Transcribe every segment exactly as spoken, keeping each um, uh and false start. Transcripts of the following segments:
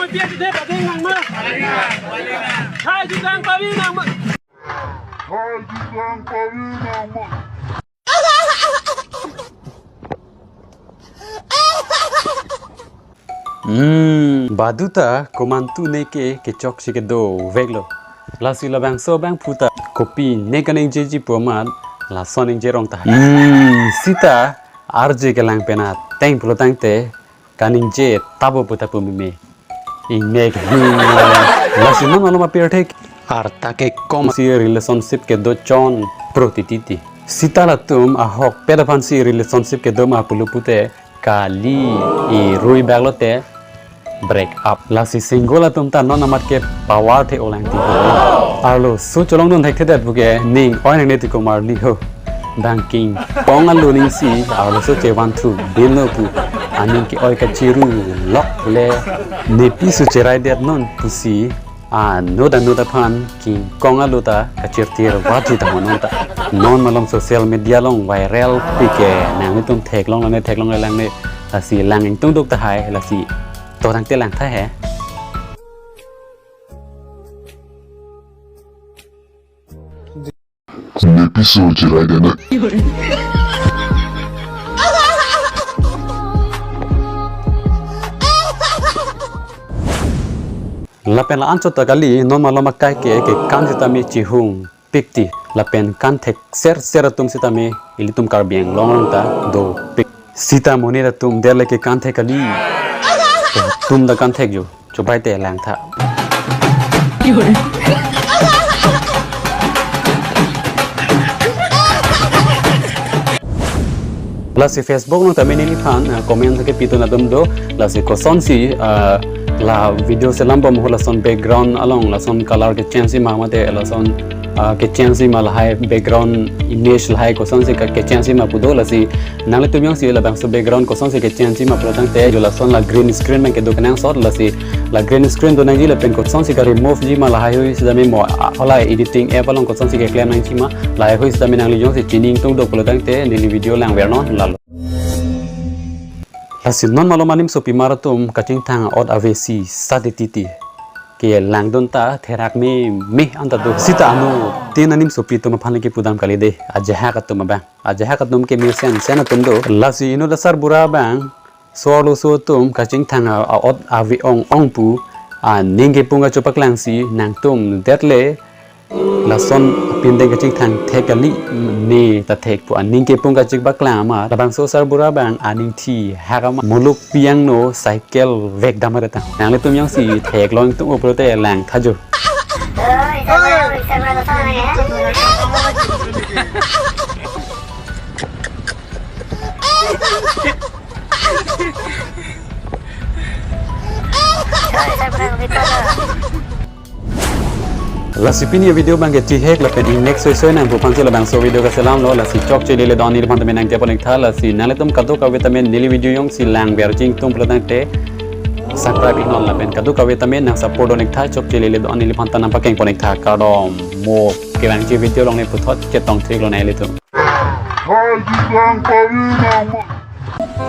Piak de pading nang ma. Hai jutang pari nang ma. Hai jutang pari nang ma. Hmm, badu ta komantu neke kechok si kedoveklo. Lasi labangso abangphu ta kopi ne kaningjeji pu amat lason ningje rong ta. Hmm, sita arje kelang pen ateng pulo tangte kaningje tabo pu ta pu meme. Ingnek hing. Lasi non malom apirthek arta ke kom si relationship kedo chon pro titi. Sita latum ahokpet aphan si relationship kedo ma pulo pute kali, irui bak lote break up. Lasi single atum ta non amat ke power the olang ti. Arloso cholongdun thekthedet puke ning oi nangne ti komarli ho. Bang kingkong alo ning si arloso chevan thu bin lo pu aning ke-oi kachiru lok le nepi su cheraidet non pusi anut anut aphan kingkong alo ta kachirtir vati ta honon ta. Non malom social media along viral pike nanglitum theklong langne theklong langne lasi lang ingtung duk tahai lasi to tangte lang tha he. Nepi su cheraidet na. Lapen la-anchot ta kali non malom akai ke kekan sitame chihung pikti. Lapen kan thek ser ser atum sitame ilitum Karbi Anglong along ta dopik. Sita monit atum derle kekan thek kali. Tum ta kan thek jo. Chobai te lang tha. Lasi Facebook along tame neliphan, ah, comment ke pitun atum do, lasi kosonsi, ah, la video selam bom ho lason background along lason color kechange si ma mate lason, ah, kechange si ma lahai background image lahai kosonsi ka kechange si ma pu do lasi nanglitum jongsi labangso background kosonsi kechange si ma pulo tangte jo lason la green screen man kedo kenangsot lasi la green screen do nangji lapen kosonsi ka remove ji ma lahai hui sitame mo, ah, hala editing app along kosonsi keklem nangji ma lahai hui sitame nangli jongsi chini ingtung do pulo tangte neli video langver non lalo. Lasi non malom animsopimar atum kachingthang a'ot avesi sat titi. Kelangdun ta therak meme anta do. Sita anuttin animsopi atum aphan le kepudam kali de. Ajahak atum abang. Ajahak atum ke mesen sen atum do. Lasi inut asarbura abang. Arloso atum kachingthang a-, a'ot ave ong ong pu aning kepung kachopaklangsi nangtum det le lason apindeng kachingthang thek kali ne ta thek pu aning kepung kachipaklang amat labangso asarbura abang aning thi hak amat muluk piang no cycle vek dam re tang. Nanglitum jongsi theklong tum upro te lang tha jo. Lasi pini video abang ke chihek lapen ingnek soi soi nang pu aphansi labangso video kaselam lo lasi chokche lele don neliphan tame nangkepon ik tha lasi nanglitum kadokave tame neli video jongsi langver chingtung pulo tangte subscribe ik non lapen kadokave tame nang support don ik tha chokche lele don neliphan ta nangpakengpon ik tha kardom mo kevangji video along ne puthot chetong thik lo nanglitum.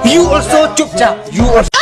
You also chupchap. You also